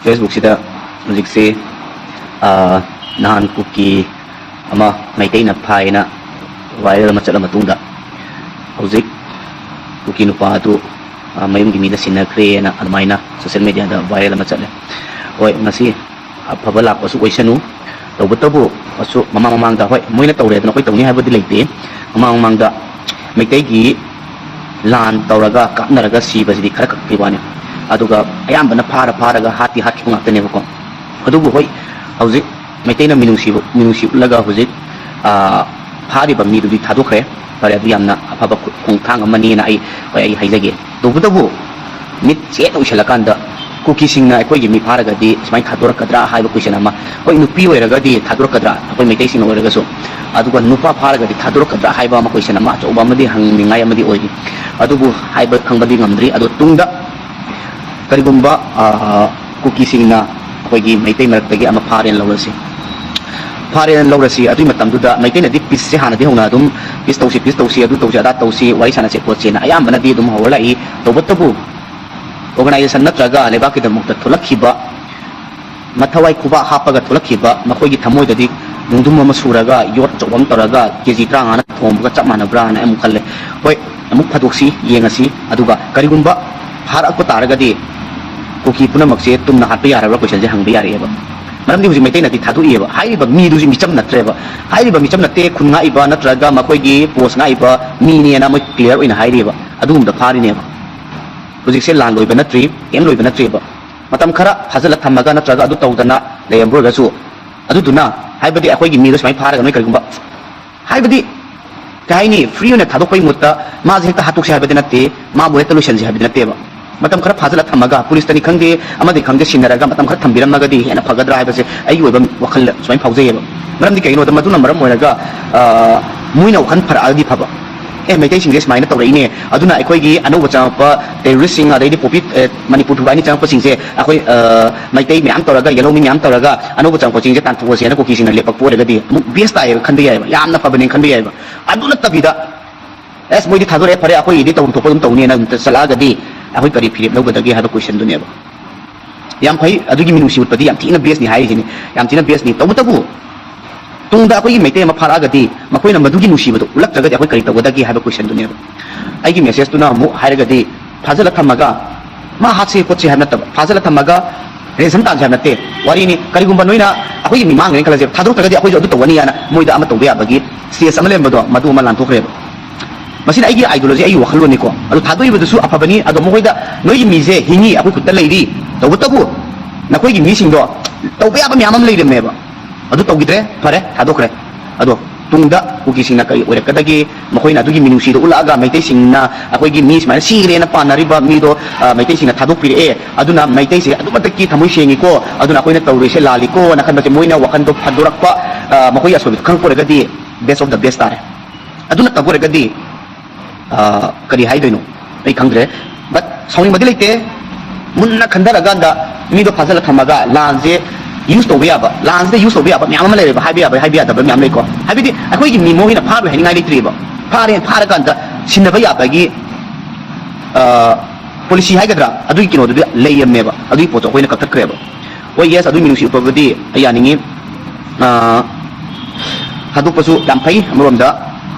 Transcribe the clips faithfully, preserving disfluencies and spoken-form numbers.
Facebookꯁꯤꯗ ꯍꯧꯖꯤꯛꯁꯦ, ꯑ, ꯅꯍꯥꯟ ꯀꯨꯀꯤ ꯑꯃ ꯃꯩꯇꯩꯅ ꯐꯥꯏꯅ viral ꯑꯃ ꯆꯠꯂ ꯃꯇꯨꯡꯗ, ꯍꯧꯖꯤꯛ ꯀꯨꯀꯤ ꯅꯨꯄꯥ ꯑꯗꯨ, ꯑ, ꯃꯌꯨꯝꯒꯤ ꯃꯤꯗ ꯁꯤꯟꯅꯈ꯭ꯔꯦꯅ ꯑꯗꯨꯃꯥꯏꯅ social mediaꯗ viral ꯑꯃ ꯆꯠꯂꯦ꯫ ꯍꯣꯏ, ꯃꯁꯤ ꯑꯐꯕ ꯂꯥꯛꯄꯁꯨ ꯑꯣꯏꯁꯅꯨ꯫ ꯇꯧꯕꯇꯕꯨ ꯑꯁꯨ ꯃꯃꯥꯡ ꯃꯃꯥꯡꯗ, ꯍꯣꯏ, ꯃꯣꯏꯅ ꯇꯧꯔꯦꯗꯅ ꯑꯩꯈꯣꯏ ꯇꯧꯅꯤ ꯍꯥꯏꯕꯗꯤ ꯂꯩꯇꯦ꯫ ꯃꯃꯥꯡ ꯃꯃꯥꯡꯗ ꯃꯩꯇꯩꯒꯤ ꯂꯥꯟ ꯇꯧꯔꯒ ꯀꯥꯞꯅꯔꯒ ꯁꯤꯕꯁꯤꯗꯤ ꯈꯔ ꯈꯛꯀꯤ ꯋꯥꯅꯤ꯫ ꯑꯗꯨꯒ ꯑꯌꯥꯝꯕꯅ ꯐꯥꯔ ꯐꯥꯔꯒ ꯍꯥꯠꯇꯤ ꯍꯥꯠꯈꯤꯕ ꯉꯥꯛꯇꯅꯦꯕꯀꯣ꯫ ꯑꯗꯨꯕꯨ ꯍꯣꯏ, ꯍꯧꯖꯤꯛ ꯃꯩꯇꯩꯅ ꯃꯤꯅꯨꯡꯁꯤ, ꯃꯤꯅꯨꯡꯁꯤ ꯎꯠꯂꯒ ꯍꯧꯖꯤꯛ, ꯑ, ꯐꯥꯔꯤꯕ ꯃꯤꯗꯨꯗꯤ ꯊꯥꯗꯣꯛꯈ꯭ꯔꯦ꯫ ꯐꯔꯦ, ꯑꯗꯨ ꯌꯥꯝꯅ ꯑꯐꯕ ꯈꯣꯡꯊꯥꯡ ꯑꯃꯅꯤꯅ ꯑꯩ, ꯍꯣꯏ, ꯑꯩ ꯍꯥꯏꯖꯒꯦ꯫ ꯇꯧꯕꯇꯕꯨ ꯃꯤꯠ ꯆꯦꯠꯅ ꯎꯏꯁꯜꯂꯀꯥꯟꯗ ꯀꯨꯀꯤꯁꯤꯡꯅ ꯑꯩꯈꯣꯏꯒꯤ ꯃꯤ ꯐꯥꯔꯒꯗꯤ ꯁꯨꯃꯥꯏꯅ ꯊꯥꯗꯣꯔꯛꯀꯗ꯭ꯔꯥ ꯍꯥꯏꯕ question ꯑꯃ, ꯍꯣꯏ, ꯅꯨꯄꯤ ꯑꯣꯏꯔꯒꯗꯤ ꯊꯥꯗꯣꯔꯛꯀꯗ꯭ꯔꯥ, ꯑꯩꯈꯣꯏ ꯃꯩꯇꯩꯁꯤꯡꯅ ꯑꯣꯏꯔꯒꯁꯨ, ꯑꯗꯨꯒ ꯅꯨꯄꯥ ꯐꯥꯔꯒꯗꯤ ꯊꯥꯗꯣꯔꯛꯀꯗ꯭ꯔꯥ ꯍꯥꯏꯕ ꯑꯃ question ꯑꯃ ꯑꯆꯧꯕ ꯑꯃꯗꯤ ꯍꯪꯅꯤꯡꯉꯥꯏ ꯑꯃꯗꯤ ꯑꯣꯏꯔꯤ꯫ ꯑꯗꯨꯕꯨ ꯍꯥꯏꯕ ꯈꯪꯕꯗꯤ ꯉꯝꯗ꯭ꯔꯤ꯫ ꯑꯗꯣ ꯇꯨꯡꯗ ꯀꯔꯤꯒꯨꯝꯕ, ꯑ, ꯀꯨꯀꯤꯁꯤꯡꯅ ꯑꯩꯈꯣꯏꯒꯤ ꯃꯩꯇꯩ ꯃꯔꯛꯇꯒꯤ ꯑꯃ ꯐꯥꯔꯦꯅ ꯂꯧꯔꯁꯤ, ꯐꯥꯔꯦꯅ ꯂꯧꯔꯁꯤ, ꯑꯗꯨꯒꯤ ꯃꯇꯝꯗꯨꯗ ꯃꯩꯇꯩꯅꯗꯤ peaceꯁꯦ ꯍꯥꯟꯅꯗꯤ ꯍꯧꯅ ꯑꯗꯨꯝ peace ꯇꯧꯁꯤ, peace ꯇꯧꯁꯤ, ꯑꯗꯨ ꯇꯧꯁꯤ, ꯑꯗꯥ ꯇꯧꯁꯤ, ꯋꯥꯔꯤ ꯁꯥꯟꯅꯁꯦ ꯈꯣꯠꯁꯦꯅ ꯑꯌꯥꯝꯕꯅꯗꯤ ꯑꯗꯨꯝ ꯍꯧꯔ ꯂꯥꯛꯏ꯫ ꯇꯧꯕꯇꯕꯨ organization ꯅꯠꯇ꯭ꯔꯒ ꯂꯩꯕꯥꯛꯀꯤꯗꯃꯛꯇ ꯊꯣꯛꯂꯛꯈꯤꯕ, ꯃꯊꯋꯥꯏ ꯈꯨꯕꯥꯛ ꯍꯥꯞꯄꯒ ꯊꯣꯛꯂꯛꯈꯤꯕ, ꯃꯈꯣꯏꯒꯤ ꯊꯃꯣꯏꯗꯗꯤ ꯅꯨꯡꯗꯨꯝ ꯑꯃ ꯁꯨꯔꯒ ꯌꯣꯠ ꯑꯆꯧꯕ ꯑꯃ ꯇꯧꯔꯒ KG ꯇꯔꯥꯃꯉꯥꯅ ꯊꯣꯡꯕꯒ ꯆꯞ ꯃꯥꯟꯅꯕ꯭ꯔꯥꯅ ꯑꯃꯨꯛ ꯈꯜꯂꯦ꯫ ꯍꯣꯏ, ꯑꯃꯨꯛ ꯐꯥꯗꯣꯛꯁꯤ, ꯌꯦꯡꯉꯁꯤ꯫ ꯑꯗꯨꯒ ꯀꯔꯤꯒꯨꯝꯕ ꯐꯥꯔꯛꯄ ꯇꯥꯔꯒꯗꯤ ꯀꯨꯀꯤ ꯄꯨꯝꯅꯃꯛꯁꯦ ꯇꯨꯝꯅ ꯍꯥꯠꯄ ꯌꯥꯔꯕ꯭ꯔꯥ questionꯁꯦ ꯍꯪꯕ ꯌꯥꯔꯛꯑꯦꯕ꯫ ꯃꯔꯝꯗꯤ ꯍꯧꯖꯤꯛ ꯃꯩꯇꯩꯅꯗꯤ ꯊꯥꯗꯣꯛꯏꯑꯕ, ꯍꯥꯏꯔꯤꯕ ꯃꯤꯗꯨꯁꯨ ꯃꯤꯆꯝ ꯅꯠꯇ꯭ꯔꯦꯕ꯫ ꯍꯥꯏꯔꯤꯕ ꯃꯤꯆꯝ ꯅꯠꯇꯦ, ꯈꯨꯟ ꯉꯥꯛꯏꯕ ꯅꯠꯇ꯭ꯔꯒ ꯃꯈꯣꯏꯒꯤ post ꯉꯥꯛꯏꯕ ꯃꯤꯅꯦꯅ ꯃꯣꯏ clear ꯑꯣꯏꯅ ꯍꯥꯏꯔꯤꯑꯕ꯫ ꯑꯗꯨꯒꯨꯝꯕꯗ ꯐꯥꯔꯤꯅꯦꯕ꯫ ꯍꯧꯖꯤꯛꯁꯦ ꯂꯥꯟ ꯂꯣꯏꯕ ꯅꯠꯇ꯭ꯔꯤ, ꯀꯩꯝ ꯂꯣꯏꯕ ꯅꯠꯇ꯭ꯔꯤꯕ꯫ ꯃꯇꯝ ꯈꯔ ꯐꯥꯖꯤꯜꯂ ꯊꯝꯃꯒ ꯅꯠꯇ꯭ꯔꯒ ꯑꯗꯨ ꯇꯧꯗꯅ ꯂꯩꯔꯝꯕ ꯑꯣꯏꯔꯒꯁꯨ, ꯑꯗꯨꯗꯨꯅ, ꯍꯥꯏꯕꯗꯤ ꯑꯩꯈꯣꯏꯒꯤ ꯃꯤꯗꯣ ꯁꯨꯃꯥꯏꯅ ꯐꯥꯔꯒ ꯅꯣꯏ ꯀꯔꯤꯒꯨꯝꯕ, ꯍꯥꯏꯕꯗꯤ, ꯀꯩ ꯍꯥꯏꯅꯤ, free ꯑꯣꯏꯅ ꯊꯥꯗꯣꯛꯄꯒꯤ ꯃꯍꯨꯠꯇ ꯃꯥꯁꯦ ꯍꯦꯛꯇ ꯍꯥꯠꯇꯣꯛꯁꯦ ꯍꯥꯏꯕꯗꯤ ꯅꯠꯇꯦ, ꯃꯥꯕꯨ ꯍꯦꯛꯇ ꯂꯣꯏꯁꯤꯟꯁꯦ ꯍꯥꯏꯕꯗꯤ ꯅꯠꯇꯦꯕ꯫ ꯃꯇꯝ ꯈꯔ ꯐꯥꯖꯤꯜꯂ ꯊꯝꯃꯒ, ꯄꯨꯂꯤꯁꯇꯅꯤ ꯈꯪꯗꯦ, ꯑꯃꯗꯤ ꯈꯪꯗꯦ, ꯁꯤꯟꯅꯔꯒ ꯃꯇꯝ ꯈꯔ ꯊꯝꯕꯤꯔꯝꯃꯒꯗꯤ ꯍꯦꯟꯅ ꯐꯒꯗ꯭ꯔꯥ ꯍꯥꯏꯕꯁꯦ ꯑꯩꯒꯤ ꯑꯣꯏꯕ ꯋꯥꯈꯜꯗ ꯁꯨꯃꯥꯏꯅ ꯐꯥꯎꯖꯩꯌꯦꯕ꯫ ꯃꯔꯝꯗꯤ ꯀꯩꯒꯤꯅꯣꯗ, ꯃꯗꯨꯅ ꯃꯔꯝ ꯑꯣꯏꯔꯒ, ꯑ, ꯃꯣꯏꯅ ꯋꯥꯈꯜ ꯐꯔꯛꯑꯒꯗꯤ ꯐꯕ꯫ ꯑꯦ, ꯃꯩꯇꯩꯁꯤꯡꯁꯦ ꯁꯨꯃꯥꯏꯅ ꯇꯧꯔꯛꯏꯅꯦ, ꯑꯗꯨꯅ ꯑꯩꯈꯣꯏꯒꯤ ꯑꯅꯧꯕ ꯆꯪꯉꯛꯄ terroristꯁꯤꯡ, ꯑꯗꯩꯗꯤ poppy, ꯑꯦ, ꯃꯅꯤꯄꯨꯔ ꯊꯨꯒꯥꯏꯅꯤ ꯆꯪꯉꯛꯄꯁꯤꯡꯁꯦ, ꯑꯩꯈꯣꯏ, ꯑ, ꯃꯩꯇꯩ ꯃꯌꯥꯝ ꯇꯧꯔꯒ, ꯌꯦꯜꯍꯧꯃꯤ ꯃꯌꯥꯝ ꯇꯧꯔꯒ ꯑꯅꯧꯕ ꯆꯪꯉꯛꯄꯁꯤꯡꯁꯦ ꯇꯥꯟꯊꯣꯛꯑꯁꯦꯅ ꯀꯨꯀꯤꯁꯤꯡꯅ ꯂꯦꯞꯄꯛꯄ ꯑꯣꯏꯔꯒꯗꯤ ꯑꯃꯨꯛ best ꯇꯥꯏꯌꯦꯕ, ꯈꯟꯕ ꯌꯥꯏꯌꯦꯕ, ꯌꯥꯝꯅ ꯐꯕꯅꯦꯅ ꯈꯟꯕ ꯌꯥꯏꯌꯦꯕ꯫ ꯑꯗꯨ ꯅꯠꯇꯕꯤꯗ, ꯑꯁ, ꯃꯣꯏꯗꯤ ꯊꯥꯗꯣꯔꯛꯑꯦ, ꯐꯔꯦ, ꯑꯩꯈꯣꯏꯒꯤꯗꯤ ꯇꯧꯐꯝ ꯊꯣꯛꯄ ꯑꯗꯨꯝ ꯇꯧꯅꯦꯅ ꯑꯗꯨꯝ ꯆꯠꯂꯛꯑꯒꯗꯤ ꯑꯩꯈꯣꯏ ꯀꯔꯤ ꯐꯤꯔꯦꯞ ꯂꯧꯒꯗꯒꯦ ꯍꯥꯏꯕ questionꯗꯨꯅꯦꯕ꯫ ꯌꯥꯝ ꯐꯩ, ꯑꯗꯨꯒꯤ ꯃꯤꯅꯨꯡꯁꯤ ꯎꯠꯄꯗꯤ ꯌꯥꯝ ꯊꯤꯅ ꯕꯦꯁꯅꯤ ꯍꯥꯏꯔꯤꯁꯤꯅꯤ, ꯌꯥꯝ ꯊꯤꯅ ꯕꯦꯁꯅꯤ꯫ ꯇꯧꯕꯇꯕꯨ ꯇꯨꯡꯗ ꯑꯩꯈꯣꯏꯒꯤ ꯃꯩꯇꯩ ꯑꯃ ꯐꯥꯔꯛꯑꯒꯗꯤ ꯃꯈꯣꯏꯅ ꯃꯗꯨꯒꯤ ꯅꯨꯡꯁꯤꯕꯗꯨ ꯎꯠꯂꯛꯇ꯭ꯔꯒꯗꯤ ꯑꯩꯈꯣꯏ ꯀꯔꯤ ꯇꯧꯒꯗꯒꯦ ꯍꯥꯏꯕ ꯀꯣꯏꯁꯟꯗꯨꯅꯦꯕ꯫ ꯑꯩꯒꯤ ꯃꯦꯁꯦꯖꯇꯨꯅ ꯑꯃꯨꯛ ꯍꯥꯏꯔꯒꯗꯤ ꯐꯥꯖꯤꯜꯂ ꯊꯝꯃꯒ ꯃꯥ ꯍꯥꯠꯁꯤ ꯈꯣꯠꯁꯤ ꯍꯥꯏꯕ ꯅꯠꯇꯕ, ꯐꯥꯖꯤꯜꯂ ꯊꯝꯃꯒ ꯔꯦꯟꯁꯝ ꯇꯥꯟꯁꯤ ꯍꯥꯏꯕ ꯅꯠꯇꯦ꯫ ꯋꯥꯔꯤꯅꯤ, ꯀꯔꯤꯒꯨꯝꯕ ꯅꯣꯏꯅ ꯑꯩꯈꯣꯏꯒꯤ ꯃꯤ ꯃꯥꯡꯈ꯭ꯔꯦꯅ ꯈꯜꯂꯁꯦ, ꯊꯥꯗꯣꯛꯇ꯭ꯔꯒꯗꯤ ꯑꯩꯈꯣꯏꯁꯨ ꯑꯗꯨ ꯇꯧꯒꯅꯤ ꯍꯥꯏꯅ ꯃꯣꯏꯗ ꯑꯃ ꯇꯧꯕ ꯌꯥꯕꯒꯤ ꯁ꯭ꯇꯦꯖ ꯑꯃ ꯂꯩꯔꯝꯕꯗꯣ, ꯃꯗꯨ ꯑꯃ ꯂꯥꯟꯊꯣꯛꯈ꯭ꯔꯦꯕ꯫ ꯃꯁꯤꯅ ꯑꯩꯒꯤ ideology, ꯑꯩꯒꯤ ꯋꯥꯈꯜꯂꯣꯟꯅꯤꯀꯣ꯫ ꯑꯗꯨ ꯊꯥꯗꯣꯛꯏꯕꯗꯨꯁꯨ ꯑꯐꯕꯅꯤ꯫ ꯑꯗꯣ ꯃꯈꯣꯏꯗ ꯅꯣꯏꯒꯤ ꯃꯤꯁꯦ ꯍꯤꯡꯉꯤ, ꯑꯩꯈꯣꯏ ꯈꯨꯠꯇ ꯂꯩꯔꯤ, ꯇꯧꯕꯇꯕꯨ ꯅꯈꯣꯏꯒꯤ ꯃꯤꯁꯤꯡꯗꯣ ꯇꯧꯕ ꯌꯥꯕ ꯃꯌꯥꯝ ꯑꯃ ꯂꯩꯔꯝꯃꯦꯕ꯫ ꯑꯗꯨ ꯇꯧꯈꯤꯗ꯭ꯔꯦ, ꯐꯔꯦ, ꯊꯥꯗꯣꯛꯈ꯭ꯔꯦ꯫ ꯑꯗꯣ ꯇꯨꯡꯗ ꯀꯨꯀꯤꯁꯤꯡꯅ ꯀꯔꯤ ꯑꯣꯏꯔꯛꯀꯗꯒꯦ? ꯃꯈꯣꯏꯅ ꯑꯗꯨꯒꯤ ꯃꯤꯅꯨꯡꯁꯤꯗ ꯎꯠꯂꯛꯑꯒ ꯃꯩꯇꯩꯁꯤꯡꯅ ꯑꯩꯈꯣꯏꯒꯤ ꯃꯤ ꯁꯨꯃꯥꯏꯅ ꯁꯤꯈ꯭ꯔꯦꯅ ꯄꯥꯟꯅꯔꯤꯕ ꯃꯤꯗꯣ, ꯑ, ꯃꯩꯇꯩꯁꯤꯡꯅ ꯊꯥꯗꯣꯛꯄꯤꯔꯛꯑꯦ, ꯑꯗꯨꯅ ꯃꯩꯇꯩꯁꯦ ꯑꯗꯨꯛ ꯃꯇꯤꯛꯀꯤ ꯊꯃꯣꯏ ꯁꯦꯡꯉꯤꯀꯣ, ꯑꯗꯨꯅ ꯑꯩꯈꯣꯏꯅ ꯇꯧꯔꯤꯁꯦ ꯂꯥꯜꯂꯤꯀꯣꯅ ꯈꯟꯕꯁꯦ ꯃꯣꯏꯅ ꯋꯥꯈꯟꯗꯣ ꯐꯟꯗꯣꯔꯛꯄ, ꯑ, ꯃꯈꯣꯏꯒꯤ ꯑꯁꯣꯏꯕꯗꯣ ꯈꯪꯉꯛꯄ ꯑꯣꯏꯔꯒꯗꯤ best of the best ꯇꯥꯔꯦ꯫ ꯑꯗꯨ ꯅꯠꯇꯕ ꯑꯣꯏꯔꯒꯗꯤ, ꯑ, ꯀꯔꯤ ꯍꯥꯏꯗꯣꯏꯅꯣ? ꯑꯩ ꯈꯪꯗ꯭ꯔꯦ꯫ But ꯁꯥꯎꯅꯤꯡꯕꯗꯤ ꯂꯩꯇꯦ꯫ ꯃꯨꯟꯅ ꯈꯟꯊꯔꯀꯥꯟꯗ ꯃꯤꯗꯣ ꯐꯥꯖꯤꯜꯂ ꯊꯝꯃꯒ ꯂꯥꯟꯁꯦ use ꯇꯧꯕ ꯌꯥꯕ, ꯂꯥꯟꯁꯤꯗ use ꯇꯧꯕ ꯌꯥꯕ ꯃꯌꯥꯝ ꯑꯃ ꯂꯩꯔꯦꯕ, ꯍꯥꯏꯕ ꯌꯥꯕ, ꯍꯥꯏꯕ ꯌꯥꯗꯕ ꯃꯌꯥꯝ ꯂꯩꯀꯣ꯫ ꯍꯥꯏꯕꯗꯤ ꯑꯩꯈꯣꯏꯒꯤ ꯃꯤ ꯃꯣꯏꯅ ꯐꯥꯔꯣꯏ ꯍꯥꯏꯅꯤꯡꯉꯥꯏ ꯂꯩꯇ꯭ꯔꯤꯕ꯫ ꯐꯥꯔꯦ, ꯐꯥꯔꯀꯥꯟꯗ ꯁꯤꯟꯅꯕ ꯌꯥꯕꯒꯤ, ꯑ, policy ꯍꯥꯏꯒꯗ꯭ꯔꯥ, ꯑꯗꯨꯒꯤ ꯀꯩꯅꯣꯗꯨꯗꯤ ꯂꯩꯔꯝꯃꯦꯕ, ꯑꯗꯨꯒꯤ ꯄꯣꯠꯇꯣ ꯑꯩꯈꯣꯏꯅ ꯀꯛꯊꯠꯈ꯭ꯔꯦꯕ꯫ ꯍꯣꯏ, yes, ꯑꯗꯨꯒꯤ ꯃꯤꯅꯨꯡꯁꯤ ꯎꯠꯄꯕꯨꯗꯤ ꯑꯩ ꯌꯥꯅꯤꯡꯉꯤ꯫ ꯑ, ꯊꯥꯗꯣꯛꯄꯁꯨ ꯌꯥꯝ ꯐꯩ ꯑꯃꯔꯣꯝꯗ꯫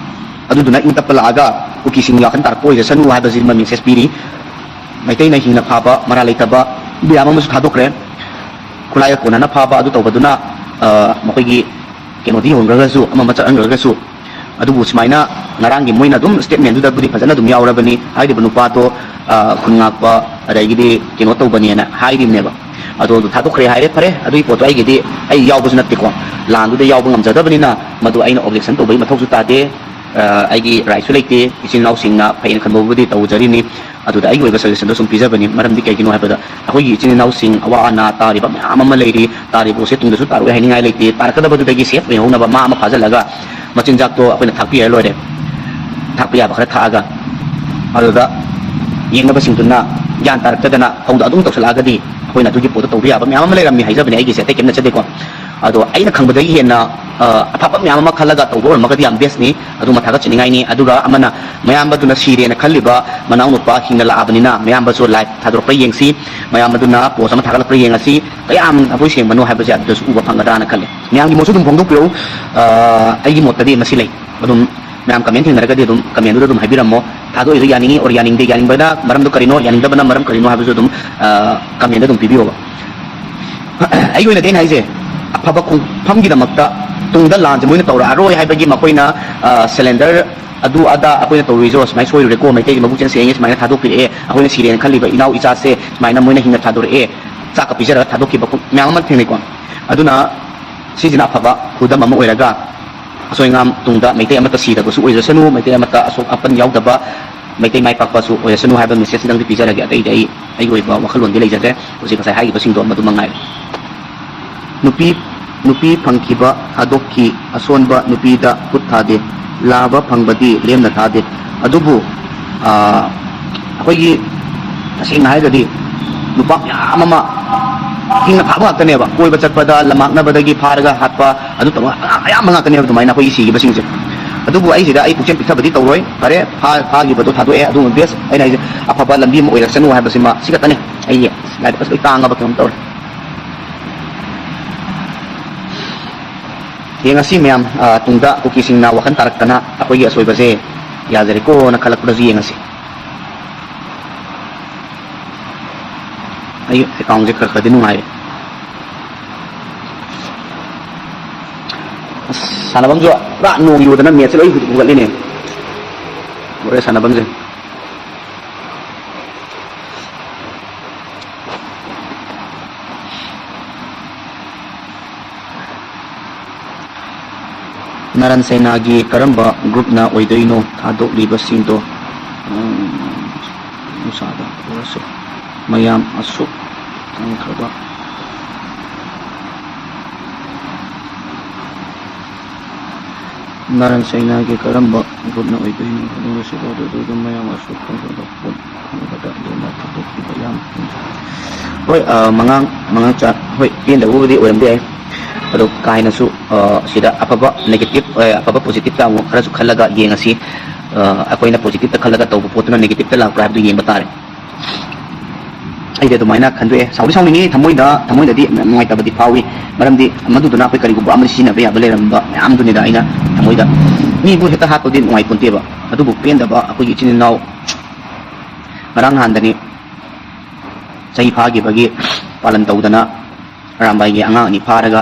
ꯑꯗꯨꯗꯨꯅ ꯏꯪ ꯇꯞꯄ ꯂꯥꯛꯑꯒ ꯀꯨꯀꯤꯁꯤꯡꯒꯤ ꯋꯥꯈꯜ ꯇꯥꯔꯛꯄ ꯑꯣꯏꯖꯁꯅꯨ ꯍꯥꯏꯕꯁꯤꯃ message ꯄꯤꯔꯤ꯫ ꯃꯩꯇꯩꯅ ꯍꯤꯡꯅ ꯐꯥꯕ, ꯃꯔꯥ ꯂꯩꯇꯕ ꯃꯌꯥꯝ ꯑꯃꯁꯨ ꯊꯥꯗꯣꯛꯈ꯭ꯔꯦ꯫ ꯈꯨꯠꯂꯥꯏꯒ ꯀꯣꯟꯅꯅ ꯐꯥꯕ ꯑꯗꯨ ꯇꯧꯕꯗꯨꯅ, ꯑ, ꯃꯈꯣꯏꯒꯤ ꯀꯩꯅꯣꯗꯤ ꯌꯧꯍꯟꯈ꯭ꯔꯒꯁꯨ, ꯑꯃ ꯑꯃ ꯆꯠꯍꯟꯈ꯭ꯔꯒꯁꯨ, ꯑꯗꯨꯕꯨ ꯁꯨꯃꯥꯏꯅ ꯉꯔꯥꯡꯒꯤ ꯃꯣꯏꯅ ꯑꯗꯨꯝ statement ꯗꯨꯗꯕꯨꯗꯤ ꯐꯖꯅ ꯑꯗꯨꯝ ꯌꯥꯎꯔꯕꯅꯤ꯫ ꯍꯥꯏꯔꯤꯕ ꯅꯨꯄꯥꯗꯣ, ꯑ, ꯈꯨꯟ ꯉꯥꯛꯄ, ꯑꯗꯒꯤꯗꯤ ꯀꯩꯅꯣ ꯇꯧꯕꯅꯦꯅ ꯍꯥꯏꯔꯤꯕꯅꯦꯕ꯫ ꯑꯗꯣ ꯑꯗꯨ ꯊꯥꯗꯣꯛꯈ꯭ꯔꯦ ꯍꯥꯏꯔꯦ, ꯐꯔꯦ꯫ ꯑꯗꯨꯒꯤ ꯄꯣꯠꯇꯣ ꯑꯩꯒꯤꯗꯤ, ꯑꯩ ꯌꯥꯎꯕꯁꯨ ꯅꯠꯇꯦꯀꯣ, ꯂꯥꯟꯗꯨꯗ ꯌꯥꯎꯕ ꯉꯝꯖꯗꯕꯅꯤꯅ ꯃꯗꯨ ꯑꯩꯅ objection ꯇꯧꯕꯒꯤ ꯃꯊꯧꯁꯨ ꯇꯥꯗꯦ꯫ ꯑ, ꯑꯩꯒꯤ right ꯁꯨ ꯂꯩꯇꯦ꯫ ꯏꯆꯤꯟ ꯏꯅꯥꯎꯁꯤꯡꯅ ꯐꯩꯅ ꯈꯟꯕꯕꯨꯗꯤ ꯇꯧꯖꯔꯤꯅꯤ꯫ ꯑꯗꯨꯗ ꯑꯩꯒꯤ ꯑꯣꯏꯕ suggestion ꯗꯣ ꯁꯨꯝ ꯄꯤꯖꯕꯅꯤ꯫ ꯃꯔꯝꯗꯤ ꯀꯩꯒꯤꯅꯣ ꯍꯥꯏꯕꯗ, ꯑꯩꯈꯣꯏꯒꯤ ꯏꯆꯤꯟ ꯏꯅꯥꯎꯁꯤꯡ ꯑꯋꯥ ꯑꯅꯥ ꯇꯥꯔꯤꯕ ꯃꯌꯥꯝ ꯑꯃ ꯂꯩꯔꯤ꯫ ꯇꯥꯔꯤꯕꯁꯦ ꯇꯨꯡꯗꯁꯨ ꯇꯥꯔꯛꯑꯣꯏ ꯍꯥꯏꯅꯤꯡꯉꯥꯏ ꯂꯩꯇꯦ꯫ ꯇꯥꯔꯛꯀꯗꯕꯗꯨꯗꯒꯤ safe ꯑꯣꯏꯍꯧꯅꯕ ꯃꯥ ꯑꯃ ꯐꯥꯖꯤꯜꯂꯒ ꯃꯆꯤꯟꯖꯥꯛꯇꯣ ꯑꯩꯈꯣꯏꯅ ꯊꯥꯛꯄꯤꯔ ꯂꯣꯏꯔꯦ꯫ ꯊꯥꯛꯄ ꯌꯥꯕ ꯈꯔ ꯊꯥꯛꯑꯒ ꯑꯗꯨꯗ ꯌꯦꯡꯅꯕꯁꯤꯡꯗꯨꯅ ꯒ꯭ꯌꯥꯟ ꯇꯥꯔꯛꯇꯗꯅ ꯍꯧꯗ ꯑꯗꯨꯝ ꯇꯧꯁꯜꯂꯛꯑꯒꯗꯤ ꯑꯩꯈꯣꯏꯅ ꯑꯗꯨꯒꯤ ꯄꯣꯠꯇꯣ ꯇꯧꯕ ꯌꯥꯕ ꯃꯌꯥꯝ ꯑꯃ ꯂꯩꯔꯝꯃꯤ ꯍꯥꯏꯖꯕꯅꯦ꯫ ꯑꯩꯒꯤꯁꯦ ꯑꯇꯩ ꯀꯩꯝ ꯅꯠꯆꯗꯦꯀꯣ꯫ ꯑꯗꯣ ꯑꯩꯅ ꯈꯪꯕꯗꯒꯤ ꯍꯦꯟꯅ ꯑ, ꯑꯐꯕ ꯃꯌꯥꯝ ꯑꯃ ꯈꯜꯂꯒ ꯇꯧꯕ ꯑꯣꯏꯔꯝꯃꯒꯗꯤ ꯌꯥꯝ ꯕꯦꯁꯅꯤ꯫ ꯑꯗꯨꯃ ꯊꯥꯒꯠꯆꯅꯤꯡꯉꯥꯏꯅꯤ꯫ ꯑꯗꯨꯒ ꯑꯃꯅ ꯃꯌꯥꯝꯕꯗꯨꯅ ꯁꯤꯔꯦꯅ ꯈꯜꯂꯤꯕ ꯃꯅꯥꯎꯅꯨꯄꯥ ꯍꯤꯡꯅ ꯂꯥꯛꯑꯕꯅꯤꯅ ꯃꯌꯥꯝꯕꯁꯨ ꯂꯥꯏꯚ ꯊꯥꯗꯣꯔꯛꯄ ꯌꯦꯡꯁꯤ꯫ ꯃꯌꯥꯝꯕꯗꯨꯅ ꯄꯣꯁ ꯑꯃ ꯊꯥꯒꯠꯂꯛꯄ꯭ꯔꯥ ꯌꯦꯡꯉꯁꯤ꯫ ꯀꯌꯥꯝ ꯊꯃꯣꯏ ꯁꯦꯡꯕꯅꯣ ꯍꯥꯏꯕꯁꯦ ꯑꯗꯨꯗꯁꯨ ꯎꯕ ꯐꯪꯒꯗ꯭ꯔꯥꯅ ꯈꯜꯂꯤ꯫ ꯃꯌꯥꯝꯒꯤ ꯃꯣꯠꯁꯨ ꯑꯗꯨꯝ ꯐꯣꯡꯗꯣꯛꯄꯤꯔꯛꯎ꯫ ꯑ, ꯑꯩꯒꯤ ꯃꯣꯠꯇꯗꯤ ꯃꯁꯤ ꯂꯩ꯫ ꯑꯗꯨꯝ ꯃꯌꯥꯝ ꯀꯃꯦꯟ ꯊꯦꯡꯅꯔꯒꯗꯤ ꯑꯗꯨꯝ ꯀꯃꯦꯟꯗꯨꯗ ꯑꯗꯨꯝ ꯍꯥꯏꯕꯤꯔꯝꯃꯣ꯫ ꯊꯥꯗꯣꯛꯏꯗꯣ ꯌꯥꯅꯤꯡꯉꯤ or ꯌꯥꯅꯤꯡꯗꯦ, ꯌꯥꯅꯤꯡꯕꯅ ꯃꯔꯝꯗꯣ ꯀꯔꯤꯅꯣ, ꯌꯥꯅꯤꯡꯗꯕꯅ ꯃꯔꯝ ꯀꯔꯤꯅꯣ ꯍꯥꯏꯕꯁꯨ ꯑꯗꯨꯝ, ꯑ, ꯀꯃꯦꯟꯗ ꯑꯗꯨꯝ ꯄꯤꯕꯤꯌꯣꯕ꯫ ꯑꯩꯒꯤ ꯑꯣꯏꯅꯗꯤ ꯑꯩꯅ ꯍꯥꯏꯁꯦ, ꯑꯐꯕ ꯈꯣꯡꯐꯝꯒꯤꯗꯃꯛꯇ ꯇꯨꯡꯗ ꯂꯥꯟꯁꯦ ꯃꯣꯏꯅ ꯇꯧꯔꯛꯑꯔꯣꯏ ꯍꯥꯏꯕꯒꯤ ꯃꯈꯣꯏꯅ, ꯑ, ꯁꯦꯂꯦꯟꯗꯔ ꯑꯗꯨ ꯑꯗꯥ ꯑꯩꯈꯣꯏꯅ ꯇꯧꯔꯨꯏꯁꯦ ꯁꯨꯃꯥꯏꯅ ꯁꯣꯏꯔꯨꯔꯦꯀꯣ, ꯃꯩꯇꯩꯒꯤ ꯃꯕꯨꯛ ꯆꯦꯟ ꯁꯦꯡꯉꯦ, ꯁꯨꯃꯥꯏꯅ ꯊꯥꯗꯣꯛꯄꯤꯔꯛꯑꯦ, ꯑꯩꯈꯣꯏꯅ ꯁꯤꯔꯦꯅ ꯈꯜꯂꯤꯕ ꯏꯅꯥꯎ ꯏꯆꯥꯁꯦ ꯁꯨꯃꯥꯏꯅ ꯃꯣꯏꯅ ꯍꯤꯡꯅ ꯊꯥꯗꯣꯔꯛꯑꯦ, ꯆꯥꯛꯀ ꯄꯤꯖꯔꯒ ꯊꯥꯗꯣꯛꯈꯤꯕ ꯃꯌꯥꯝ ꯑꯃ ꯊꯦꯡꯅꯩꯀꯣ꯫ ꯑꯗꯨꯅ ꯁꯤꯁꯤꯅ ꯑꯐꯕ ꯈꯨꯗꯝ ꯑꯃ ꯑꯣꯏꯔꯒ ꯑꯁꯣꯏ ꯑꯉꯥꯝ ꯇꯨꯡꯗ ꯃꯩꯇꯩ ꯑꯃꯠꯇ ꯁꯤꯗꯕꯁꯨ ꯑꯣꯏꯖꯁꯅꯨ, ꯃꯩꯇꯩ ꯑꯃꯠꯇ ꯑꯁꯣꯛ ꯑꯄꯟ ꯌꯥꯎꯗꯕ ꯃꯩꯇꯩ ꯃꯥꯏ ꯄꯥꯛꯄꯁꯨ ꯑꯣꯏꯖꯁꯅꯨ ꯍꯥꯏꯕ ꯃꯦꯁꯦꯖꯇꯪꯗꯤ ꯄꯤꯖꯔꯒꯦ꯫ ꯑꯇꯩꯗꯤ ꯑꯩ ꯑꯩꯒꯤ ꯑꯣꯏꯕ ꯋꯥꯈꯜꯂꯣꯟꯗꯤ ꯂꯩꯖꯗ꯭ꯔꯦ꯫ ꯍꯧꯖꯤꯛ ꯉꯁꯥꯏ ꯍꯥꯏꯈꯤꯕꯁꯤꯡꯗꯣ ꯃꯗꯨ ꯃꯉꯥꯏꯔꯦ꯫ ꯅꯨꯄꯤ, ꯅꯨꯄꯤ ꯐꯪꯈꯤꯕ ꯊꯥꯗꯣꯛꯈꯤ, ꯑꯁꯣꯟꯕ ꯅꯨꯄꯤꯗ ꯈꯨꯠ ꯊꯥꯗꯦ, ꯂꯥꯕ ꯐꯪꯕꯗꯤ ꯂꯦꯝꯅ ꯊꯥꯗꯦ꯫ ꯑꯗꯨꯕꯨ, ꯑ, ꯑꯩꯈꯣꯏꯒꯤ ꯇꯁꯦꯡꯅ ꯍꯥꯏꯔꯒꯗꯤ ꯅꯨꯄꯥ ꯃꯌꯥꯝ ꯑꯃ ꯍꯤꯡꯅ ꯐꯥꯕ ꯉꯥꯛꯇꯅꯦꯕ꯫ ꯀꯣꯏꯕ ꯆꯠꯄꯗ ꯂꯝꯃꯥꯛꯅꯕꯗꯒꯤ ꯐꯥꯔꯒ ꯍꯥꯠꯄ, ꯑꯗꯨ ꯇꯧꯕ ꯑꯌꯥꯝꯕ ꯉꯥꯛꯇꯅꯦꯕ ꯑꯗꯨꯃꯥꯏꯅ ꯑꯩꯈꯣꯏꯒꯤ ꯁꯤꯈꯤꯕꯁꯤꯡꯁꯦ꯫ ꯑꯗꯨꯕꯨ ꯑꯩꯁꯤꯗ ꯑꯩ ꯄꯨꯛꯆꯦꯜ ꯄꯤꯛꯊꯕꯗꯤ ꯇꯧꯔꯣꯏ꯫ ꯐꯔꯦ, ꯐꯥ-, ꯐꯥꯈꯤꯕꯗꯣ ꯊꯥꯗꯣꯛꯑꯦ, ꯑꯗꯨ ꯕꯦꯁ꯫ ꯑꯩꯅ ꯍꯥꯏꯁꯦ ꯑꯐꯕ ꯂꯝꯕꯤ ꯑꯃ ꯑꯣꯏꯔꯛꯁꯅꯨ ꯍꯥꯏꯕꯁꯤꯃ ꯁꯤ ꯈꯛꯇꯅꯦ꯫ ꯑꯩꯒꯤ ꯂꯥꯏꯔꯤꯛ ꯑꯁꯤ ꯂꯣꯏ ꯇꯥꯡꯉꯕ ꯀꯩꯅꯣꯝ ꯇꯧꯔꯦ꯫ ꯌꯦꯡꯉꯁꯤ ꯃꯌꯥꯝ, ꯑ, ꯇꯨꯡꯗ ꯀꯨꯀꯤꯁꯤꯡꯅ ꯋꯥꯈꯜ ꯇꯥꯔꯛꯇꯅ ꯑꯩꯈꯣꯏꯒꯤ ꯑꯁꯣꯏꯕꯁꯦ ꯌꯥꯖꯔꯦꯀꯣꯅ ꯈꯜꯂꯛꯄꯗꯁꯨ ꯌꯦꯡꯉꯁꯤ꯫ ꯑꯩ ꯑꯦꯀꯥꯎꯟꯁꯦ ꯈꯔ ꯈꯔꯗꯤ ꯅꯨꯡꯉꯥꯏꯔꯦ꯫ ꯑꯁ, ꯁꯥꯟꯅꯐꯝꯁꯨ ꯄꯨꯔꯥ ꯅꯣꯡ ꯌꯨꯗꯅ ꯃꯦꯠꯁꯦ ꯂꯣꯏ ꯍꯨꯒꯠꯂꯤꯅꯦ꯫ ꯂꯣꯏꯔꯦ ꯁꯥꯟꯅꯐꯝꯁꯦ꯫ ꯅꯥꯔꯟ ꯁꯩꯅꯥꯒꯤ ꯀꯔꯝꯕ ꯒ꯭ꯔꯨꯞꯅ ꯑꯣꯏꯗꯣꯏꯅꯣ ꯊꯥꯗꯣꯛꯂꯤꯕꯁꯤꯡꯗꯣ? ꯎꯝ, ꯅꯨꯡꯁꯥꯗ ꯎꯔꯁꯨ ꯃꯌꯥꯝ ꯑꯁꯨꯛ ꯈꯪꯈ꯭ꯔꯕ ꯅꯥꯔꯟ ꯁꯩꯅꯥꯒꯤ ꯀꯔꯝꯕ ꯒ꯭ꯔꯨꯞꯅ ꯑꯣꯏꯗꯣꯏꯅꯣ? ꯑꯗꯨ ꯃꯌꯥꯝ ꯑꯁꯨꯛ ꯈꯪꯈ꯭ꯔꯕ ꯄꯣꯠ ꯈꯪꯕꯗ ꯂꯣꯏꯅ ꯊꯥꯗꯣꯛꯈꯤꯕ ꯌꯥꯝ ꯊꯦꯡꯅꯩ꯫ ꯍꯣꯏ, ꯑ, ꯃꯉꯥꯡ, ꯃꯉꯥꯡꯆꯥ, ꯍꯣꯏ, ꯄꯦꯟꯗꯕꯕꯨꯗꯤ ꯑꯣꯏꯔꯝꯕ ꯌꯥꯏ꯫ ꯑꯗꯣ ꯀꯥ ꯍꯦꯟꯅꯁꯨ, ꯑ, ꯁꯤꯗ ꯑꯐꯕ negative, ꯑ, ꯑꯐꯕ positive ꯇ ꯑꯃꯨꯛ ꯈꯔꯁꯨ ꯈꯜꯂꯒ ꯌꯦꯡꯉꯁꯤ꯫ ꯑ, ꯑꯩꯈꯣꯏꯅ positive ꯇ ꯈꯜꯂꯒ ꯇꯧꯕ ꯄꯣꯠꯇꯨꯅ negative ꯇ ꯂꯥꯛꯄ꯭ꯔꯥ ꯍꯥꯏꯕꯗꯨ ꯌꯦꯡꯕ ꯇꯥꯔꯦ꯫ ꯑꯩꯗꯤ ꯑꯗꯨꯃꯥꯏꯅ ꯈꯟꯗꯣꯛꯑꯦ꯫ ꯁꯥꯎꯗꯤ ꯁꯥꯎꯅꯤꯡꯉꯤ, ꯊꯃꯣꯏꯗ, ꯊꯃꯣꯏꯗꯗꯤ ꯅꯨꯡꯉꯥꯏꯇꯕꯗꯤ ꯐꯥꯎꯏ꯫ ꯃꯔꯝꯗꯤ ꯃꯗꯨꯗꯨꯅ ꯑꯩꯈꯣꯏ ꯀꯔꯤꯒꯨꯝꯕ ꯑꯃꯗꯤ ꯁꯤꯖꯤꯟꯅꯕ ꯌꯥꯕ ꯂꯩꯔꯝꯕ ꯃꯌꯥꯝꯗꯨꯅꯤꯗ꯫ ꯑꯩꯅ ꯊꯃꯣꯏꯗ ꯃꯤꯕꯨ ꯍꯦꯛꯇ ꯍꯥꯠꯄꯗꯤ ꯅꯨꯡꯉꯥꯏꯄꯣꯟꯇꯦꯕ꯫ ꯑꯗꯨꯕꯨ ꯄꯦꯟꯗꯕ ꯑꯩꯈꯣꯏꯒꯤ ꯏꯆꯤꯟ ꯏꯅꯥꯎ ꯉꯔꯥꯡ ꯅꯍꯥꯟꯗꯅꯤ ꯆꯍꯤ ꯐꯥꯈꯤꯕꯒꯤ ꯄꯥꯂꯟ ꯇꯧꯗꯅ ꯑꯔꯥꯝꯕꯥꯏꯒꯤ ꯑꯉꯥꯡ ꯑꯅꯤ ꯐꯥꯔꯒ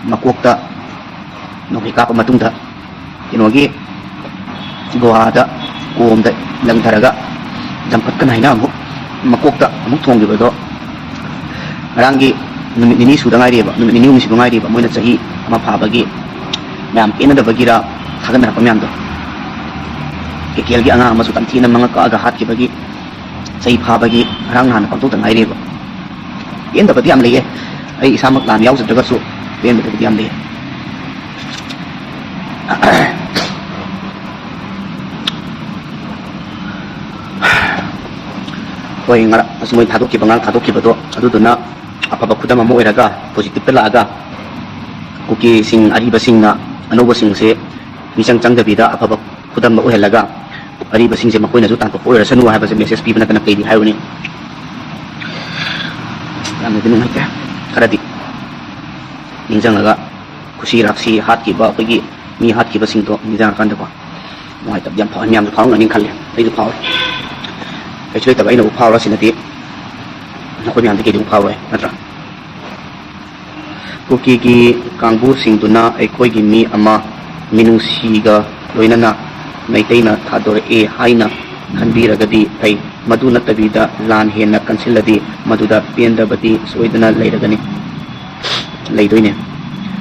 ꯃꯀꯣꯛꯇ ꯅꯣꯡꯃꯩ ꯀꯥꯞꯄ ꯃꯇꯨꯡꯗ ꯀꯩꯅꯣꯒꯤ ꯒꯨꯍꯥꯗ ꯀꯣꯝꯗ ꯂꯪꯊꯔꯒ ꯖꯝꯐꯠꯀꯅ ꯍꯥꯏꯅ ꯑꯃꯨꯛ ꯃꯀꯣꯛꯇ ꯑꯃꯨꯛ ꯊꯣꯡꯈꯤꯕꯗꯣ ꯉꯔꯥꯡꯒꯤ ꯅꯨꯃꯤꯠ ꯅꯤꯅꯤ ꯁꯨꯗ ꯉꯥꯏꯔꯤꯑꯕ, ꯅꯨꯃꯤꯠ ꯅꯤꯅꯤ ꯍꯨꯝꯅꯤ ꯁꯨꯗ ꯉꯥꯏꯔꯤꯕ ꯃꯣꯏꯅ ꯆꯍꯤ ꯑꯃ ꯐꯥꯕꯒꯤ ꯃꯌꯥꯝ ꯄꯦꯟꯅꯗꯕꯒꯤꯔ ꯊꯥꯒꯠꯅꯔꯛꯄ ꯃꯌꯥꯝꯗꯣ꯫ ꯀꯦꯀꯦꯜꯒꯤ ꯑꯉꯥꯡ ꯑꯃꯁꯨ ꯇꯝꯊꯤꯅ ꯃꯉꯛ ꯀꯛꯑꯒ ꯍꯥꯠꯈꯤꯕꯒꯤ ꯆꯍꯤ ꯐꯥꯕꯒꯤ ꯉꯔꯥꯡ ꯅꯍꯥꯟ ꯄꯥꯡꯊꯣꯛꯇ ꯉꯥꯏꯔꯤꯕ꯫ ꯄꯦꯟꯗꯕꯗꯤ ꯌꯥꯝ ꯂꯩꯌꯦ꯫ ꯑꯩ ꯏꯁꯥꯃꯛ ꯂꯥꯟ ꯌꯥꯎꯖꯗ꯭ꯔꯒꯁꯨ ꯄꯦꯟꯗꯕꯕꯨꯗꯤ ꯌꯥꯝ ꯂꯩꯌꯦ꯫ ꯍꯣꯏ, ꯉꯔꯥꯡ ꯑꯁ ꯃꯣꯏ ꯊꯥꯗꯣꯛꯈꯤꯕ, ꯉꯔꯥꯡ ꯊꯥꯗꯣꯛꯈꯤꯕꯗꯣ ꯑꯗꯨꯗꯨꯅ ꯑꯐꯕ ꯈꯨꯗꯝ ꯑꯃ ꯑꯣꯏꯔꯒ positive ꯇ ꯂꯥꯛꯑꯒ ꯀꯨꯀꯤꯁꯤꯡ ꯑꯔꯤꯕꯁꯤꯡꯅ ꯑꯅꯧꯕꯁꯤꯡꯁꯦ ꯃꯤꯆꯪ ꯆꯪꯗꯕꯤꯗ ꯑꯐꯕ ꯈꯨꯗꯝ ꯑꯃ ꯑꯣꯏꯍꯜꯂꯒ ꯑꯔꯤꯕꯁꯤꯡꯁꯦ ꯃꯈꯣꯏꯅꯁꯨ ꯇꯥꯟꯊꯣꯛꯄ ꯑꯣꯏꯔꯁꯅꯨ ꯍꯥꯏꯕꯁꯦ message ꯄꯤꯕ ꯅꯠꯇꯅ ꯀꯩꯗꯤ ꯍꯥꯏꯔꯨꯅꯤ꯫ ꯌꯥꯝꯅꯗꯤ ꯅꯨꯡꯉꯥꯏꯇꯦ꯫ ꯈꯔꯗꯤ ꯅꯤꯡꯁꯤꯡꯉꯒ ꯈꯨꯁꯤ ꯔꯥꯛꯁꯤ ꯍꯥꯠꯈꯤꯕ ꯑꯩꯈꯣꯏꯒꯤ ꯃꯤ ꯍꯥꯠꯈꯤꯕꯁꯤꯡꯗꯣ ꯅꯤꯡꯁꯤꯡꯉꯀꯥꯟꯗꯀꯣ ꯅꯨꯡꯉꯥꯏꯇꯕꯗꯤ ꯌꯥꯝ ꯐꯥꯎꯏ꯫ ꯃꯌꯥꯝꯁꯨ ꯐꯥꯎꯔꯝꯒꯅꯤ ꯈꯜꯂꯦ, ꯑꯩꯁꯨ ꯐꯥꯎꯔꯦ꯫ ꯀꯩꯁꯨ ꯂꯩꯇꯕ ꯑꯩꯅꯕꯨ ꯐꯥꯎꯔꯁꯤꯅꯗꯤ ꯅꯈꯣꯏ ꯃꯌꯥꯝꯗꯤ ꯀꯩꯗꯧ ꯐꯥꯎꯔꯣꯏ, ꯅꯠꯇ꯭ꯔꯥ? ꯀꯨꯀꯤꯒꯤ ꯀꯥꯡꯕꯨꯁꯤꯡꯗꯨꯅ ꯑꯩꯈꯣꯏꯒꯤ ꯃꯤ ꯑꯃ ꯃꯤꯅꯨꯡꯁꯤꯒ ꯂꯣꯏꯅꯅ ꯃꯩꯇꯩꯅ ꯊꯥꯗꯣꯔꯛꯑꯦ ꯍꯥꯏꯅ ꯈꯟꯕꯤꯔꯒꯗꯤ ꯐꯩ꯫ ꯃꯗꯨ ꯅꯠꯇꯕꯤꯗ ꯂꯥꯟ ꯍꯦꯟꯅ ꯀꯟꯁꯤꯜꯂꯗꯤ ꯃꯗꯨꯗ ꯄꯦꯟꯗꯕꯗꯤ ꯁꯣꯏꯗꯅ ꯂꯩꯔꯒꯅꯤ, ꯂꯩꯗꯣꯏꯅꯦ꯫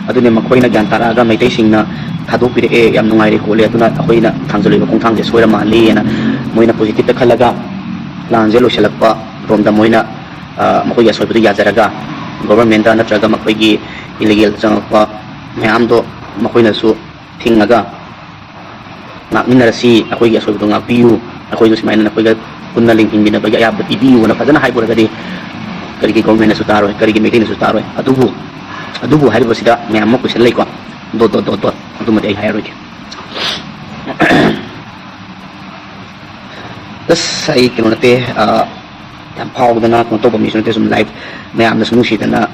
ꯑꯗꯨꯅꯦ ꯃꯈꯣꯏꯅ ꯒ꯭ꯌꯥꯟ ꯇꯥꯔꯛꯑꯒ ꯃꯩꯇꯩꯁꯤꯡꯅ ꯊꯥꯗꯣꯛꯄꯤꯔꯛꯑꯦ, ꯌꯥꯝ ꯅꯨꯡꯉꯥꯏꯔꯦ ꯈꯣꯠꯂꯦ, ꯑꯗꯨꯅ ꯑꯩꯈꯣꯏꯅ ꯊꯥꯡꯖꯜꯂꯤꯕ ꯈꯣꯡꯊꯥꯡꯁꯦ ꯁꯣꯏꯔ ꯃꯥꯜꯂꯦꯅ ꯃꯣꯏꯅ positive ꯇ ꯈꯜꯂꯒ ꯂꯥꯟꯁꯦ ꯂꯣꯏꯁꯤꯜꯂꯛꯄ ꯔꯣꯝꯗ ꯃꯣꯏꯅ, ꯑ, ꯃꯈꯣꯏꯒꯤ ꯑꯁꯣꯏꯕꯗꯨ ꯌꯥꯖꯔꯒ government ꯅꯠꯇ꯭ꯔꯒ ꯃꯈꯣꯏꯒꯤ illegal ꯆꯪꯉꯛꯄ ꯃꯌꯥꯝꯗꯣ ꯃꯈꯣꯏꯅꯁꯨ ꯊꯤꯡꯉꯒ ꯉꯥꯛꯃꯤꯟꯅꯔꯁꯤ, ꯑꯩꯈꯣꯏꯒꯤ ꯑꯁꯣꯏꯕꯗꯣ ꯉꯥꯛꯄꯤꯌꯨ, ꯑꯩꯈꯣꯏꯁꯨ ꯁꯨꯃꯥꯏꯅ ꯅꯈꯣꯏꯒ ꯄꯨꯟꯅ ꯂꯤꯡ ꯍꯤꯡꯃꯤꯟꯅꯕꯒꯤ ꯑꯌꯥꯕ ꯄꯤꯕꯤꯌꯨꯅ ꯐꯖꯅ ꯍꯥꯏꯕ ꯑꯣꯏꯔꯒꯗꯤ ꯀꯔꯤꯒꯤ government ꯅꯁꯨ ꯇꯥꯔꯣꯏ, ꯀꯔꯤꯒꯤ ꯃꯩꯇꯩꯅꯁꯨ ꯇꯥꯔꯣꯏ? ꯑꯗꯨꯕꯨ ꯑꯗꯨꯕꯨ ꯍꯥꯏꯔꯤꯕꯁꯤꯗ ꯃꯌꯥꯝ ꯑꯃ ꯀꯣꯏꯁꯟ ꯂꯩꯀꯣ, ꯗꯣꯠ ꯗꯣꯠ ꯗꯣꯠ ꯗꯣꯠ, ꯑꯗꯨꯃꯗꯤ ꯑꯩ ꯍꯥꯏꯔꯔꯣꯏꯒꯦ꯫ ꯑꯁ, ꯑꯩ ꯀꯩꯅꯣ ꯅꯠꯇꯦ, ꯑ, ꯌꯥꯝ ꯐꯥꯎꯗꯅ ꯀꯩꯅꯣ ꯇꯧꯕ ꯃꯤꯁꯨ ꯅꯠꯇꯦ, ꯁꯨꯝ ꯂꯥꯏꯐ ꯃꯌꯥꯝꯅꯁꯨ ꯅꯨꯡꯁꯤꯗꯅ,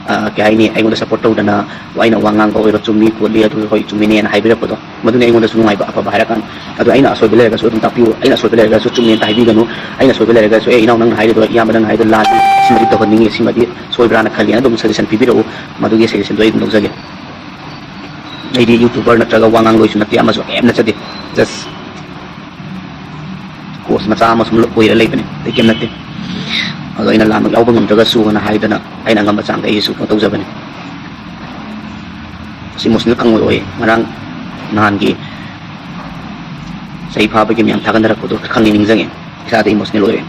ꯑ, ꯀꯩ ꯍꯥꯏꯅꯤ, ꯑꯩꯉꯣꯟꯗ ꯁꯞꯄꯣꯔꯠ ꯇꯧꯗꯅ, "ꯑꯩꯅ ꯋꯥ ꯉꯥꯡꯕ ꯑꯣꯏꯔꯣ ꯆꯨꯝꯃꯤ ꯈꯣꯠꯂꯤ, ꯑꯗꯨ ꯍꯣꯏ ꯆꯨꯝꯃꯤꯅꯦꯅ" ꯍꯥꯏꯕꯤꯔꯛꯄꯗꯣ, ꯃꯗꯨꯅ ꯑꯩꯉꯣꯟꯗꯁꯨ ꯅꯨꯡꯉꯥꯏꯕ, ꯑꯐꯕ ꯍꯥꯏꯔꯀꯥꯟꯗ꯫ ꯑꯗꯣ ꯑꯩꯅ ꯑꯁꯣꯏꯕ ꯂꯩꯔꯒꯁꯨ ꯑꯗꯨꯝ ꯇꯥꯛꯄꯤꯌꯨ, ꯑꯩꯅ ꯑꯁꯣꯏꯕ ꯂꯩꯔꯒꯁꯨ ꯆꯨꯝꯃꯦꯅ ꯍꯥꯏꯕꯤꯒꯅꯨ, ꯑꯩꯅ ꯑꯁꯣꯏꯕ ꯂꯩꯔꯒꯁꯨ, "ꯑꯦ, ꯏꯅꯥꯎ, ꯅꯪꯅ ꯍꯥꯏꯔꯤꯗꯣ ꯏꯌꯥꯝꯕ ꯅꯪꯅ ꯍꯥꯏꯔꯤꯗꯣ ꯂꯥꯜꯂꯤ, ꯁꯤꯃꯗꯤ ꯇꯧꯍꯟꯅꯤꯡꯉꯤ, ꯁꯤꯃꯗꯤ ꯁꯣꯏꯕ꯭ꯔꯥꯅ ꯈꯜꯂꯤ" ꯍꯥꯏꯅ ꯑꯗꯨꯝ ꯁꯖꯦꯁꯟ ꯄꯤꯕꯤꯔꯛꯎ, ꯃꯗꯨꯒꯤ ꯁꯖꯦꯁꯟꯗꯣ ꯑꯩ ꯑꯗꯨꯝ ꯂꯧꯖꯒꯦ꯫ ꯑꯩꯗꯤ ꯌꯨꯇ꯭ꯌꯨꯕꯔ ꯅꯠꯇ꯭ꯔꯒ ꯋꯥ ꯉꯥꯡꯂꯣꯏꯁꯨ ꯅꯠꯇꯦ, ꯑꯃꯁꯨ ꯀꯩꯝ ꯅꯠꯆꯗꯦ, ꯖꯁ ꯀꯣꯁ ꯃꯆꯥ ꯑꯃ ꯁꯨꯝ ꯑꯣꯏꯔ ꯂꯩꯕꯅꯦ, ꯑꯇꯩ ꯀꯩꯝ ꯅꯠꯇꯦ꯫ ꯑꯗꯣ ꯑꯩꯅ ꯂꯥꯟꯕ ꯌꯥꯎꯕ ꯉꯝꯗ꯭ꯔꯒꯁꯨꯅ ꯍꯥꯏꯗꯅ ꯑꯩꯅ ꯑꯉꯝꯕ ꯆꯥꯡꯗ ꯑꯩꯁꯨ ꯀꯩꯅꯣ ꯇꯧꯖꯕꯅꯦ꯫ ꯑꯁ, ꯏꯃꯣꯁꯅꯦꯜ ꯈꯪꯉꯣꯏ ꯑꯣꯏꯌꯦ꯫ ꯉꯔꯥꯡ ꯅꯍꯥꯟꯒꯤ ꯆꯍꯤ ꯐꯥꯕꯒꯤ ꯃꯌꯥꯝ ꯊꯥꯒꯠꯅꯔꯛꯄꯗꯣ ꯈꯪꯉꯦ, ꯅꯤꯡꯁꯤꯡꯉꯦ, ꯏꯁꯥꯗ ꯏꯃꯣꯁꯅꯦꯜ ꯑꯣꯏꯔꯦ꯫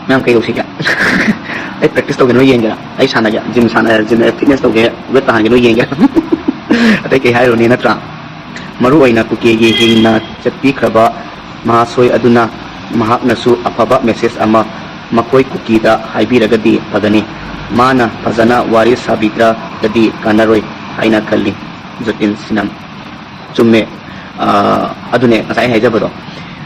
ꯃꯌꯥꯝ ꯀꯩꯗꯧꯁꯤꯒꯦ? ꯑꯩ ꯄ꯭ꯔꯦꯛꯇꯤꯁ ꯇꯧꯒꯦ, ꯅꯣꯏ ꯌꯦꯡꯒꯦꯔꯥ? ꯑꯩ ꯁꯥꯟꯅꯒꯦ, ꯖꯤꯝ ꯁꯥꯟꯅ, ꯖꯤꯝ ꯐꯤꯠꯅꯦꯁ ꯇꯧꯒꯦ, ꯋꯦꯠ ꯇꯥꯍꯟꯒꯦ, ꯅꯣꯏ ꯌꯦꯡꯒꯦꯔꯥ? ꯑꯇꯩ ꯀꯩ ꯍꯥꯏꯔꯨꯅꯤ, ꯅꯠꯇ꯭ꯔꯥ? ꯃꯔꯨ ꯑꯣꯏꯅ ꯀꯨꯀꯤꯒꯤ ꯍꯤꯡꯅ ꯆꯠꯄꯤꯈ꯭ꯔꯕ ꯃꯍꯥꯁꯣꯏ ꯑꯗꯨꯅ ꯃꯍꯥꯛꯅꯁꯨ ꯑꯐꯕ ꯃꯦꯁꯦꯖ ꯑꯃ ꯃꯈꯣꯏ ꯀꯨꯀꯤꯗ ꯍꯥꯏꯕꯤꯔꯒꯗꯤ ꯐꯒꯅꯤ꯫ ꯃꯥꯅ ꯐꯖꯅ ꯋꯥꯔꯤ ꯁꯥꯕꯤꯗ꯭ꯔꯒꯗꯤ ꯀꯥꯟꯅꯔꯣꯏ ꯍꯥꯏꯅ ꯈꯜꯂꯤ꯫ ꯖꯣꯇꯤꯟ ꯁꯤꯅꯝ꯫ ꯆꯨꯝꯃꯦ꯫ ꯑ, ꯑꯗꯨꯅꯦ ꯉꯁꯥꯏ ꯍꯥꯏꯖꯕꯗꯣ,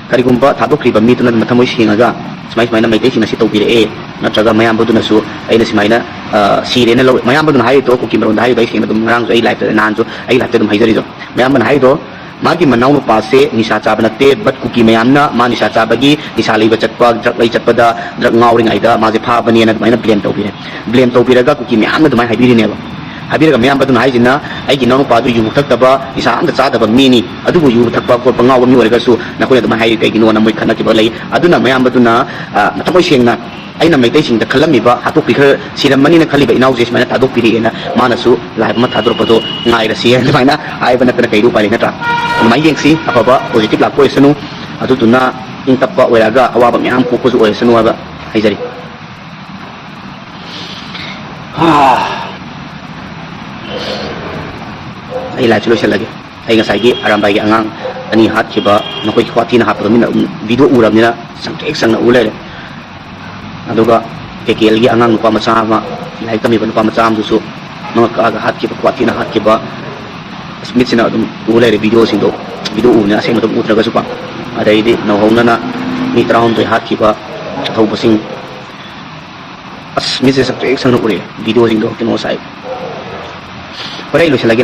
ꯀꯔꯤꯒꯨꯝꯕ ꯊꯥꯗꯣꯛꯈ꯭ꯔꯤꯕ ꯃꯤꯗꯨꯅ ꯃꯊꯃꯣꯏ ꯁꯦꯡꯉꯒ ꯁꯨꯃꯥꯏ ꯁꯨꯃꯥꯏꯅ ꯃꯩꯇꯩꯁꯤꯡꯅ ꯁꯤ ꯇꯧꯕꯤꯔꯛꯑꯦ, ꯅꯠꯇ꯭ꯔꯒ ꯃꯌꯥꯝꯕꯗꯨꯅꯁꯨ ꯑꯩꯅ ꯁꯨꯃꯥꯏꯅ, ꯑ, ꯁꯤꯔꯦꯅ ꯂꯧ-, ꯃꯌꯥꯝꯕꯗꯨꯅ ꯍꯥꯏꯔꯤꯗꯣ ꯀꯨꯀꯤ ꯃꯔꯣꯟꯗ ꯍꯥꯏꯔꯤꯗꯣ ꯑꯩ ꯁꯦꯡꯅ ꯑꯗꯨꯝ ꯉꯔꯥꯡꯁꯨ ꯑꯩ ꯂꯥꯏꯐꯇ, ꯅꯍꯥꯟꯁꯨ ꯑꯩ ꯂꯥꯏꯐꯇ ꯑꯗꯨꯝ ꯍꯥꯏꯖꯔꯤꯗꯣ, ꯃꯌꯥꯝꯕꯅ ꯍꯥꯏꯔꯤꯗꯣ ꯃꯥꯒꯤ ꯃꯅꯥꯎ ꯅꯨꯄꯥꯁꯦ ꯅꯤꯁꯥ ꯆꯥꯕ ꯅꯠꯇꯦ, but ꯀꯨꯀꯤ ꯃꯌꯥꯝꯅ ꯃꯥ ꯅꯤꯁꯥ ꯆꯥꯕꯒꯤ, ꯅꯤꯁꯥ ꯂꯩꯕ ꯆꯠꯄ, ꯗ꯭ꯔꯒ ꯂꯩ ꯆꯠꯄꯗ ꯗ꯭ꯔꯒ ꯉꯥꯎꯔꯤꯉꯩꯗ ꯃꯥꯁꯦ ꯐꯥꯕꯅꯦꯅ ꯑꯗꯨꯃꯥꯏꯅ ꯕ꯭ꯂꯦꯝ ꯇꯧꯕꯤꯔꯦ꯫ ꯕ꯭ꯂꯦꯝ ꯇꯧꯕꯤꯔꯒ ꯀꯨꯀꯤ ꯃꯌꯥꯝꯅ ꯑꯗꯨꯃꯥꯏꯅ ꯍꯥꯏꯕꯤꯔꯤꯅꯦꯕ꯫ ꯍꯥꯏꯕꯤꯔꯒ ꯃꯌꯥꯝꯕꯗꯨꯅ ꯍꯥꯏꯁꯤꯅ, "ꯑꯩꯒꯤ ꯏꯅꯥꯎꯅꯨꯄꯥꯗꯨ ꯌꯨ ꯊꯛꯇꯕ, ꯅꯤꯁꯥ ꯑꯝꯇ ꯆꯥꯗꯕ ꯃꯤꯅꯤ, ꯑꯗꯨꯕꯨ ꯌꯨ ꯊꯛꯄ ꯈꯣꯠꯄ ꯉꯥꯎꯕ ꯃꯤ ꯑꯣꯏꯔꯒꯁꯨ ꯅꯈꯣꯏꯅ ꯑꯗꯨꯃꯥꯏꯅ ꯍꯥꯏꯔꯤ ꯀꯩꯒꯤꯅꯣꯅ?" ꯃꯣꯏ ꯈꯠꯅꯈꯤꯕ ꯂꯩ꯫ ꯑꯗꯨꯅ ꯃꯌꯥꯝꯕꯗꯨꯅ, ꯑ, ꯊꯃꯣꯏ ꯁꯦꯡꯅ ꯑꯩꯅ ꯃꯩꯇꯩꯁꯤꯡꯗ ꯈꯜꯂꯝꯃꯤꯕ, ꯍꯥꯠꯇꯣꯛꯄꯤꯈ꯭ꯔ-, ꯁꯤꯔꯝꯃꯅꯤꯅ ꯈꯜꯂꯤꯕ ꯏꯅꯥꯎꯁꯦ ꯁꯨꯃꯥꯏꯅ ꯊꯥꯗꯣꯛꯄꯤꯔꯛꯑꯦꯅ ꯃꯥꯅꯁꯨ ꯂꯥꯏꯐ ꯑꯃ ꯊꯥꯗꯣꯔꯛꯄꯗꯣ ꯉꯥꯏꯔꯁꯤ ꯑꯗꯨꯃꯥꯏꯅ ꯍꯥꯏꯕ ꯅꯠꯇꯅ ꯀꯩꯗꯤ ꯎꯄꯥꯏ ꯂꯩ, ꯅꯠꯇ꯭ꯔꯥ? ꯑꯗꯨꯃꯥꯏꯅ ꯌꯦꯡꯁꯤ, ꯑꯐꯕ ꯄꯣꯖꯤꯇꯤꯚ ꯂꯥꯛꯄ ꯑꯣꯏꯁꯅꯨ, ꯑꯗꯨꯗꯨꯅ ꯏꯪ ꯇꯞꯄ ꯑꯣꯏꯔꯛꯑꯒ ꯑꯋꯥꯕ ꯃꯌꯥꯝ ꯀꯣꯛꯄꯁꯨ ꯑꯣꯏꯔꯁꯅꯨ ꯍꯥꯏꯕ ꯍꯥꯏꯖꯔꯤ꯫ ꯑꯩ ꯂꯥꯏꯐꯁꯦ ꯂꯣꯏꯁꯤꯜꯂꯒꯦ꯫ ꯑꯩ ꯉꯁꯥꯏꯒꯤ ꯑꯔꯥꯝꯕꯥꯏꯒꯤ ꯑꯉꯥꯡ ꯑꯅꯤ ꯍꯥꯠꯈꯤꯕ, ꯅꯈꯣꯏꯒꯤ ꯈ꯭ꯋꯥꯊꯤꯅ ꯍꯥꯠꯄꯗꯣ ꯃꯤꯅ ꯑꯗꯨꯝ ꯚꯤꯗꯤꯑꯣ ꯎꯔꯕꯅꯤꯅ ꯆꯪꯇ꯭ꯔꯤꯛ ꯆꯪꯅ ꯎ ꯂꯩꯔꯦ꯫ ꯑꯗꯨꯒ ꯀꯦ ꯀꯦ ꯑꯦꯜꯒꯤ ꯑꯉꯥꯡ ꯅꯨꯄꯥ ꯃꯆꯥ ꯑꯃ, ꯂꯥꯏꯔꯤꯛ ꯇꯝꯃꯤꯕ ꯅꯨꯄꯥ ꯃꯆꯥ ꯑꯃꯗꯨꯁꯨ ꯃꯉꯛ ꯀꯛꯑꯒ ꯍꯥꯠꯈꯤꯕ, ꯈ꯭ꯋꯥꯊꯤꯅ ꯍꯥꯠꯈꯤꯕ, ꯑꯁ, ꯃꯤꯠꯁꯤꯅ ꯑꯗꯨꯝ ꯎ ꯂꯩꯔꯦ ꯚꯤꯗꯤꯑꯣꯁꯤꯡꯗꯣ꯫ ꯚꯤꯗꯤꯑꯣ ꯎꯕꯅꯤꯅ ꯑꯁꯦꯡꯕꯗꯨ ꯎꯗ꯭ꯔꯒꯁꯨꯀꯣ꯫ ꯑꯗꯩꯗꯤ ꯅꯧꯍꯧꯅꯅ ꯃꯤ ꯇꯔꯥꯍꯨꯝꯗꯣꯏ ꯍꯥꯠꯈꯤꯕ ꯊꯧꯕꯁꯤꯡ, ꯑꯁ, ꯃꯤꯠꯁꯦ ꯆꯪꯇ꯭ꯔꯤꯛ ꯁꯪꯅ ꯎꯔꯛꯑꯦ ꯚꯤꯗꯤꯑꯣꯁꯤꯡꯗꯣ꯫ ꯀꯩꯅꯣ ꯁꯥꯏ꯫ ꯍꯣꯔꯦꯟ ꯑꯩ ꯂꯣꯏꯁꯤꯜꯂꯒꯦ꯫